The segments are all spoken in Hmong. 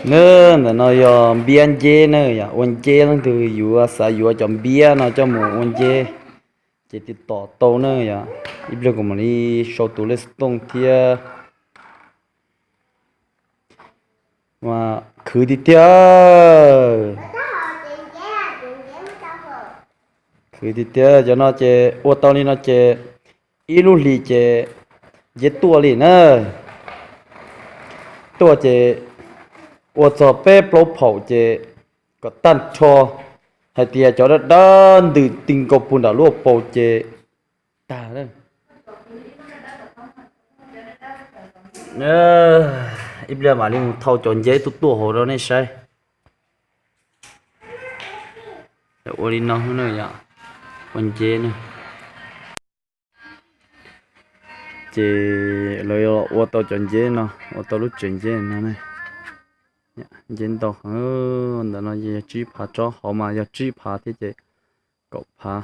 Na, ntawm no yog npiab nceb na yom, ua nceb leej twg yuav xav yuav cov npiab no coj mus ua nceb ces tiv tom tau na yom. Ib pliag kuv mam li sau tus lej xov tooj thiab. Khwv tiag tiag. Khwv tiag tiag, cov no ces ua tau li no ces ib lub hlis ces nceb tuaj li na. Tuaj ces ua txog peb plaub phaum ces kom tag nrho, hais tias cov dawb dawb ntws ti nkaus puag nram lub hauv paus ces tag. Ib pliag mam li mus thau cov nceb tuaj tuaj hauv rau nej saib. Ua li no yom, ua nceb na. Ces lawv ua tau cov nceb no, ua tau lub tsev nceb no ne. Nceb ntau, ntawm no yog tsib phav, tsob hauv mas yog tsib phav thiab ces kaum phav.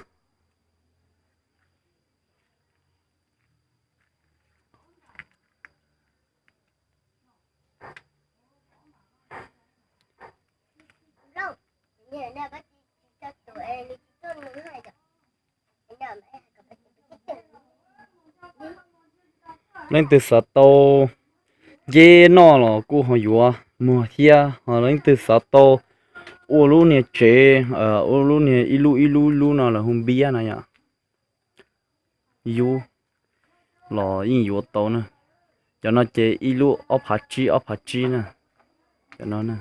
Leej twg xav tau nceb noj los kuj ho yuav muag thiab, ho leej twg xav tau ua lub niag tsev, ua lub niag ib lub ib lub ib lub no lawv hu npiab no yom, yub los yeej yuav tau na. Cov no ces ib lub ob phav tsib ob phav tsib na. Cov no na.